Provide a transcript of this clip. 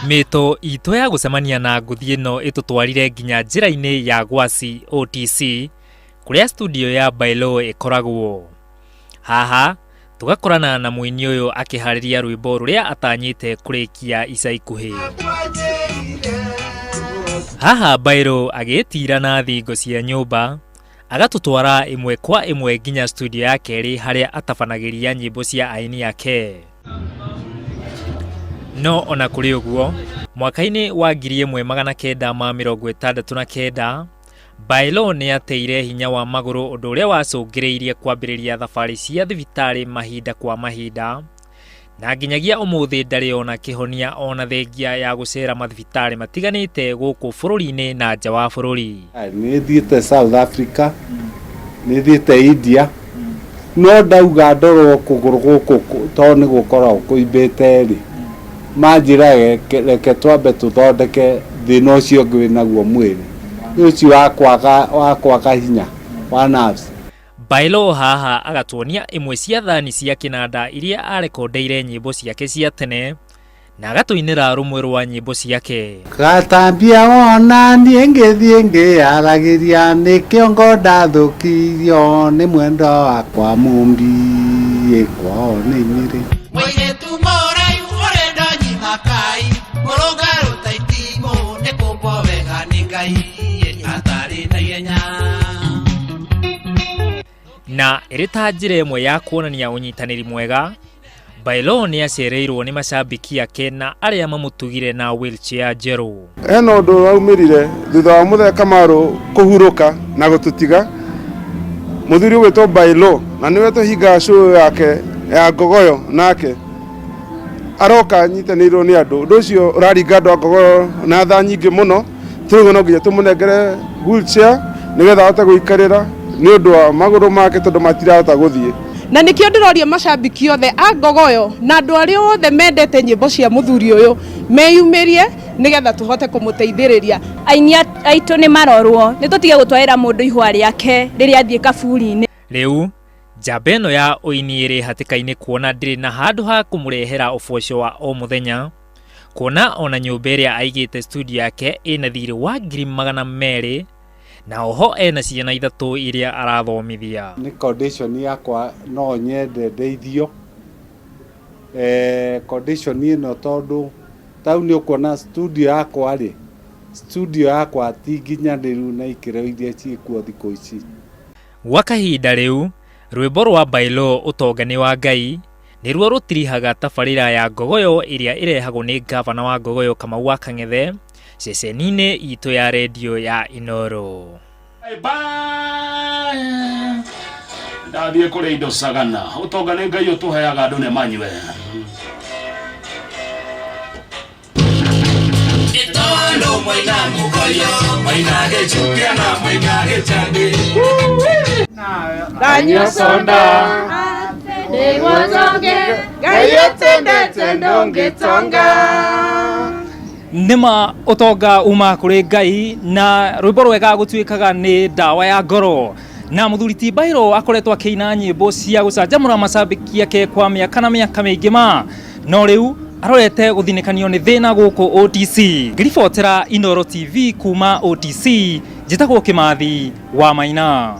Mĩto itũ ya gũcemania na ngũthi ĩno ĩtũtwarire nginya njĩra-inĩ ya Gwasi OTC kũrĩa studio ya Bailo ĩkoragwo. Haha tũgakorana na mũini ũyũ akĩharĩria rwĩmbo rũrĩa atanyĩte kũrĩkia ica ikuhĩ. Haha Bairo agĩĩtira na thingo cia nyũmba agatũtwara ĩmwe kwa ĩmwe nginya studio ya kerĩ harĩa atabanagĩria nyĩmbo cia aini ake. No ona kũrĩ ũguo, mwaka-inĩ wa 1969, Baelo nĩ ateire hinya wa magũrũ ũndũ ũrĩa wacũngĩrĩirie kwambĩrĩria thabarĩ cia thibitarĩ mahinda kwa mahinda, na nginyagia ũmũthĩ ndarĩ ona kĩhonia ona thengia ya gũcera mathibitarĩ matiganĩte gũkũ bũrũri-inĩ na nja wa bũrũri. Nĩ thiĩte South Africa, nĩ thiĩte India, no ndauga ndorwo kũgũrũ gũkũ tondũ nĩ gũkoragwo kũimbĩte rĩ, manjĩra reke twambe tũthondeke thĩna ũcio ũngĩ wĩnaguo mwĩrĩ, nĩ ũcio wa kwaga hinya wa nerves. Baelo haha agatuonia imwe cia thani cia kĩnanda iria arekondeire nyĩmbo ciake cia tene na agatũinĩra rũmwe rwa nyĩmbo ciake. Gatambia wona niĩ ngĩthiĩ ngĩyaragĩria nĩkĩo ngo ndathũkirio nĩ mwendwa wakwa mũmbi kwao nĩ Nyĩrĩ. Mũirĩtu mũraihu ũrenda nyina Kai, mũrũngarũ ta itimũ nĩ kũmbwo wega nĩ Ngai atarĩ na ihenya. Na ĩrĩ ta njĩra ĩmwe ya kuonania ũnyitanĩri mwega, Baelo nĩ acereirwo nĩ macambĩki ake na arĩa mamũtugire na wheelchair njerũ. Hena ũndũ waumĩrire thutha wa Mũthee Kamaru kũhurũka na gũtũtiga, mũthuri ũgwĩtwo Baelo na nĩwe tũhingaga show yake ya Ngogoyo nake aroka anyitanĩirwo nĩ andũ. Ũndũ ũcio ũraringa andũ a Ngogoyo na tha nyingĩ mũno, tũrauga no nginya tũmũnengere wheelchair nĩgetha ahote gũikarĩra nĩ ũndũ wa magũrũ make tondũ matirahota gũthiĩ. Na nĩkĩo ndĩroria macambiki othe a Ngogoyo na andũ arĩa othe mendete nyĩmbo cia mũthuri ũyũ meyumĩrie nĩgetha tũhote kũmũteithĩrĩria. Aini aitũ nĩ marorwo, nĩ tũtige gũtwarĩra mũndũ ihũa rĩake rĩrĩa athiĩ kaburi-inĩ. Rĩu njamba ĩno ya ũini ĩrĩ hatĩka-inĩ kuona ndĩrĩ na handũ ha kũmũrehera ũboco wa o mũthenya, kuona ona nyũmba ĩrĩa aigĩte studio yake ĩna thirĩ wa 200,000 na oho ena ciana ithatũ iria arathomithia. Nĩ condition yakwa no nyende ndeithio condition ĩno tondũ tau nĩ ũkuona studio yakwa rĩ, studio yakwa ti nginyanĩru na ikĩro iria ciĩkuo thikũ ici. Gwa kahinda rĩu, rwĩmbo rwa Bailo ũtonga nĩ wa Ngai nĩruo rũtirihaga tabarĩra ya Ngogoyo ĩrĩa ĩrehagwo nĩ ngavana wa Ngogoyo Kamau wa Kang'ethe ceceni-inĩ itũ ya redio ya Inooro. Bye bye. Ndathiĩ kũrĩa indo cagana. Ũtonga nĩ Ngai ũtũheaga andũ nĩ manyue. Itondo mwaina mugoyo, mwaina gĩchukia na mwaina gĩcangĩ. Ndanyua soda nĩguo njonge Ngai ũtendete ndũngĩtonga. Nĩma ũtonga uma kũrĩ Ngai na rwĩmbo rwega gũtuĩkaga nĩ ndawa ya ngoro. Na mũthuri ti Bairo akoretwo akĩina nyĩmbo cia gũcanjamũra macambĩki ake kwa mĩaka na mĩaka mĩingĩ ma. No rĩu arorete gũthinĩkanio nĩ thĩna gũkũ OTC. Ngĩribotera Inooro TV kuma OTC, njĩtagwo Kĩmathi wa Maina.